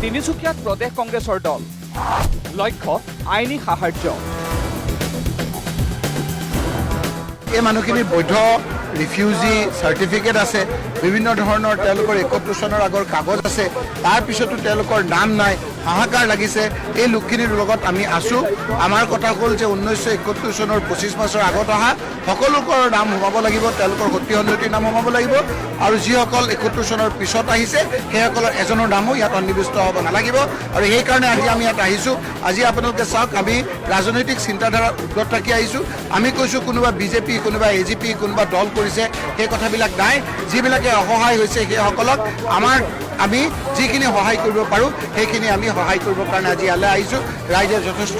তিনিচুকীয়াত প্ৰদেশ কংগ্ৰেছৰ দল। লক্ষ্য আইনী সাহাৰ্য। এই মানুহখিনিৰ বৈধ ৰিফিউজি চাৰ্টিফিকেট আছে, বিভিন্ন ধৰণৰ তেওঁলোকৰ 71 চনৰ আগৰ কাগজ আছে, তাৰপিছতো তেওঁলোকৰ নাম নাই, হাহাকাৰ লাগিছে। এই লোকখিনিৰ লগত আমি আছোঁ। আমাৰ কথা হ'ল যে 1971 চনৰ 25 মাৰ্চৰ আগত অহা সকলোকৰ নাম সোমাব লাগিব, তেওঁলোকৰ সতি সন্ততিৰ নাম সোমাব লাগিব আৰু যিসকল 71 চনৰ পিছত আহিছে সেইসকলৰ এজনৰ নামো ইয়াত সন্নিৱিষ্ট হ'ব নালাগিব। আৰু সেইকাৰণে আজি আমি ইয়াত আহিছোঁ। আজি আপোনালোকে চাওক, আমি ৰাজনৈতিক চিন্তাধাৰাৰ ঊৰ্ধত থাকি আহিছোঁ। আমি কৈছোঁ কোনোবা বিজেপি, কোনোবা এজিপি, কোনোবা দল কৰিছে, সেই কথাবিলাক নাই। যিবিলাকে অসহায় হৈছে সেইসকলক আমি যিখিনি সহায় কৰিব পাৰোঁ সেইখিনি আমি সহায় কৰিবৰ কাৰণে আজি ইয়ালৈ আহিছোঁ। ৰাইজে যথেষ্ট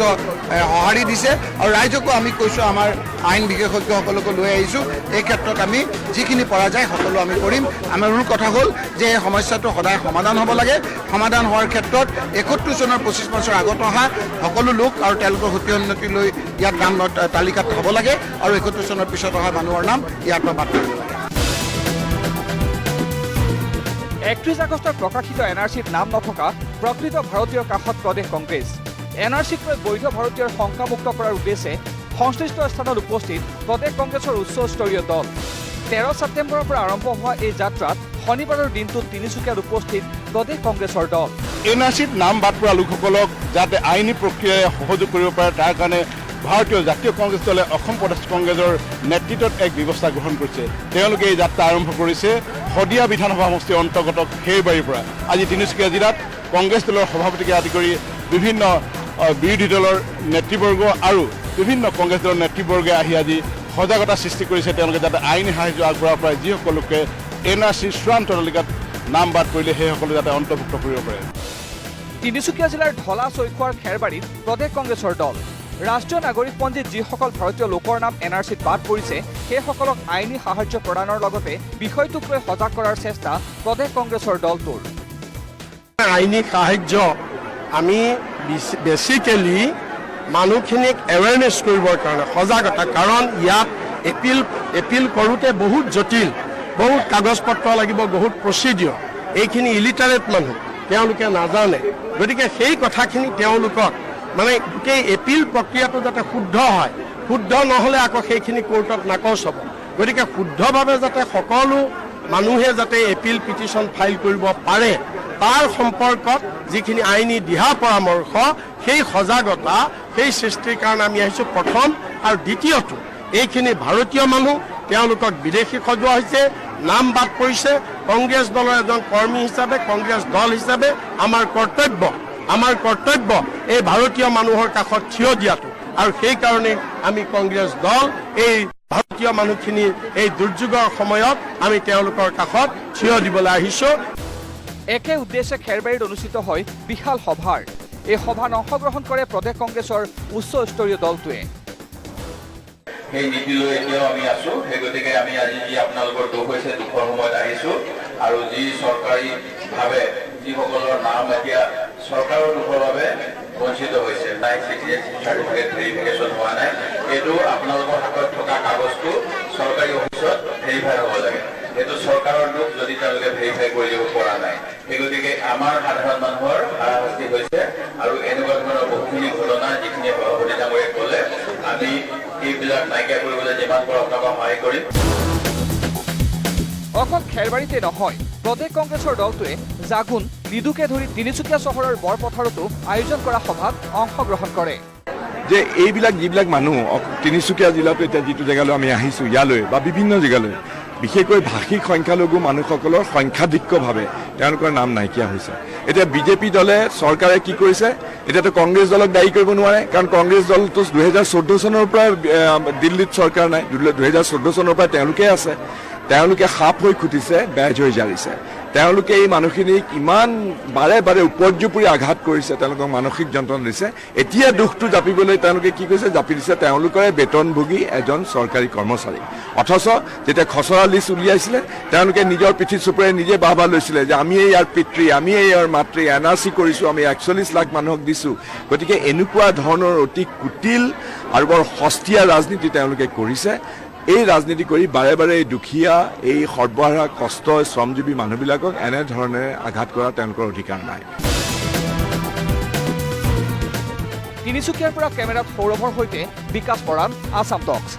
সঁহাৰি দিছে আৰু ৰাইজকো আমি কৈছোঁ, আমাৰ আইন বিশেষজ্ঞসকলকো লৈ আহিছোঁ। এই ক্ষেত্ৰত আমি যিখিনি পৰা যায় সকলো আমি কৰিম। আমাৰ মূল কথা হ'ল যে এই সমস্যাটো সদায় সমাধান হ'ব লাগে। সমাধান হোৱাৰ ক্ষেত্ৰত 71 চনৰ 25 মাৰ্চৰ আগত অহা সকলো লোক আৰু তেওঁলোকৰ সতি সন্মতি লৈ ইয়াত নাম তালিকাত হ'ব লাগে আৰু 71 চনৰ পিছত অহা মানুহৰ নাম ইয়াৰ পৰা বাদ কৰিব লাগে। 31 আগষ্টত প্ৰকাশিত এন আৰ চিত নাম নথকা প্ৰকৃত ভাৰতীয়ৰ কাষত প্ৰদেশ কংগ্ৰেছ। এন আৰ চিক লৈ বৈধ ভাৰতীয়ৰ শংকামুক্ত কৰাৰ উদ্দেশ্যে সংশ্লিষ্ট স্থানত উপস্থিত প্ৰদেশ কংগ্ৰেছৰ উচ্চস্তৰীয় দল। 13 ছেপ্টেম্বৰৰ পৰা আৰম্ভ হোৱা এই যাত্ৰাত শনিবাৰৰ দিনটোত তিনিচুকীয়াত উপস্থিত প্ৰদেশ কংগ্ৰেছৰ দল। এন আৰ চিত নাম বাদ পৰা লোকসকলক যাতে আইনী প্ৰক্ৰিয়াৰে সহযোগ কৰিব পাৰে তাৰ কাৰণে ভাৰতীয় জাতীয় কংগ্ৰেছ দলে অসম প্ৰদেশ কংগ্ৰেছৰ নেতৃত্বত এক ব্যৱস্থা গ্ৰহণ কৰিছে। তেওঁলোকে এই যাত্ৰা আৰম্ভ কৰিছে শদিয়া বিধানসভা সমষ্টিৰ অন্তৰ্গত খেৰবাৰীৰ পৰা। আজি তিনিচুকীয়া জিলাত কংগ্ৰেছ দলৰ সভাপতিকে আদি কৰি বিভিন্ন বিৰোধী দলৰ নেতৃবৰ্গ আৰু বিভিন্ন কংগ্ৰেছ দলৰ নেতৃবৰ্গই আহি আজি সজাগতা সৃষ্টি কৰিছে। তেওঁলোকে যাতে আইনী সাহায্য আগবঢ়াব পাৰে, যিসকল লোকে এন আৰ চিৰ চূড়ান্ত তালিকাত নাম বাদ পৰিলে সেইসকলে যাতে অন্তৰ্ভুক্ত কৰিব পাৰে। তিনিচুকীয়া জিলাৰ ঢলা চৈখোৱাৰ খেৰবাৰীত প্ৰদেশ কংগ্ৰেছৰ দল। ৰাষ্ট্ৰীয় নাগৰিকপঞ্জীত যিসকল ভাৰতীয় লোকৰ নাম এন আৰ চিত বাদ পৰিছে সেইসকলক আইনী সাহায্য প্ৰদানৰ লগতে বিষয়টোক লৈ সজাগ কৰাৰ চেষ্টা প্ৰদেশ কংগ্ৰেছৰ দলটোৰ। আইনী সাহায্য আমি বেচিকেলি মানুহখিনিক এৱেৰনেছ কৰিবৰ কাৰণে সজাগতা, কাৰণ ইয়াত এপিল কৰোঁতে বহুত জটিল, বহুত কাগজ পত্ৰ লাগিব, বহুত প্ৰচিডিঅৰ। এইখিনি ইলিটাৰেট মানুহ, তেওঁলোকে নাজানে। গতিকে সেই কথাখিনি তেওঁলোকক মানে গোটেই এপিল প্ৰক্ৰিয়াটো যাতে শুদ্ধ হয়, শুদ্ধ নহ'লে আকৌ সেইখিনি কোৰ্টত নাকচ হ'ব। গতিকে শুদ্ধভাৱে যাতে সকলো মানুহে যাতে এপিল পিটিশ্যন ফাইল কৰিব পাৰে তাৰ সম্পৰ্কত যিখিনি আইনী দিহা পৰামৰ্শ, সেই সজাগতা, সেই সৃষ্টিৰ কাৰণে আমি আহিছোঁ প্ৰথম। আৰু দ্বিতীয়টো, এইখিনি ভাৰতীয় মানুহ, তেওঁলোকক বিদেশী সজোৱা হৈছে, নাম বাদ পৰিছে। কংগ্ৰেছ দলৰ এজন কৰ্মী হিচাপে, কংগ্ৰেছ দল হিচাপে আমাৰ কৰ্তব্য এই ভাৰতীয় মানুহৰ কাষত থিয় দিয়াটো। আৰু সেইকাৰণে আমি কংগ্ৰেছ দল এই ভাৰতীয় মানুহখিনিৰ এই দুৰ্যোগৰ সময়ত আমি তেওঁলোকৰ কাষত থিয় দিবলৈ আহিছোঁ। একে উদ্দেশ্যে খেৰবাৰীত অনুষ্ঠিত হয় বিশাল সভাৰ। এই সভাত অংশগ্ৰহণ কৰে প্ৰদেশ কংগ্ৰেছৰ উচ্চস্তৰীয় দলটোৱে। সেই নীতি লৈ এতিয়াও আমি আছো। সেই গতিকে আমি আজি যি আপোনালোকৰ দুখ হৈছে, দুখৰ সময়ত আহিছো। আৰু যি চৰকাৰীভাৱে যিসকলৰ নাম এতিয়া চৰকাৰৰ দুখৰ বাবে বঞ্চিত হৈছে, নাই চিটিজেনশ্বিপ চাৰ্টিফিকেট ভেৰিফিকেশ্যন হোৱা নাই, এইটো আপোনালোকৰ হাতত থকা কাগজটো চৰকাৰী অফিচত ভেৰিফাই হ'ব লাগে। সেইটো চৰকাৰৰ দুখ যদি তেওঁলোকে ভেৰিফাই কৰি দিব পৰা নাই। সেই গতিকে আমাৰ সাধাৰণ মানুহৰ হাৰাশাস্তি হৈছে আৰু এনেকুৱা ধৰণৰ বহুখিনি ঘটনা যিখিনি সভাপতি ডাঙৰীয়াই ক'লে, আমি এইবিলাক নাইকিয়া কৰিবলৈ যিমান পাৰোঁ আপোনালোকক সহায় কৰিম। অকল খেৰবাৰীতে নহয়, প্ৰদেশ কংগ্ৰেছৰ দলটোৱে জাগুন, লিডুকে ধৰি তিনিচুকীয়া চহৰৰ বৰপথাৰতো আয়োজন কৰা সভাত অংশগ্ৰহণ কৰে। যে এইবিলাক যিবিলাক মানুহ তিনিচুকীয়া জিলাতো এতিয়া যিটো জেগালৈ আমি আহিছোঁ ইয়ালৈ বা বিভিন্ন জেগালৈ, বিশেষকৈ ভাষিক সংখ্যালঘু মানুহসকলৰ সংখ্যাধিক্যভাৱে তেওঁলোকৰ নাম নাইকিয়া হৈছে। এতিয়া বিজেপি দলে চৰকাৰে কি কৰিছে, এতিয়াতো কংগ্ৰেছ দলক দায়ী কৰিব নোৱাৰে, কাৰণ কংগ্ৰেছ দলটো 2014 চনৰ পৰাই দিল্লীত চৰকাৰ নাই, 2014 চনৰ পৰাই তেওঁলোকে আছে। তেওঁলোকে সাপ হৈ খুটিছে, বেজ হৈ জাৰিছে। তেওঁলোকে এই মানুহখিনিক ইমান বাৰে বাৰে উপৰ্যুপৰি আঘাত কৰিছে, তেওঁলোকক মানসিক যন্ত্ৰণা দিছে। এতিয়া দুখটো জাপিবলৈ তেওঁলোকে কি কৰিছে, জাপি দিছে তেওঁলোকৰে বেতনভোগী এজন চৰকাৰী কৰ্মচাৰী। অথচ যেতিয়া খচৰা লিষ্ট উলিয়াইছিলে, তেওঁলোকে নিজৰ পিঠিত চুপৰে নিজে বাহ বাহ লৈছিলে যে আমিয়ে ইয়াৰ পিতৃ, আমিয়ে ইয়াৰ মাতৃ, এন আৰ চি কৰিছোঁ, আমি 41 লাখ মানুহক দিছোঁ। গতিকে এনেকুৱা ধৰণৰ অতি কুটিল আৰু বৰ সস্তীয়া ৰাজনীতি তেওঁলোকে কৰিছে। এই ৰাজনীতি কৰি বাৰে বাৰে এই দুখীয়া, এই সৰ্বহাৰা কষ্ট শ্ৰমজীৱী মানুহবিলাকক এনেধৰণে আঘাত কৰা তেওঁলোকৰ অধিকাৰ নাই। তিনিচুকীয়াৰ পৰা কেমেৰাত সৌৰভৰ সৈতে বিকাশ মৰাণ, আছাম টক্স।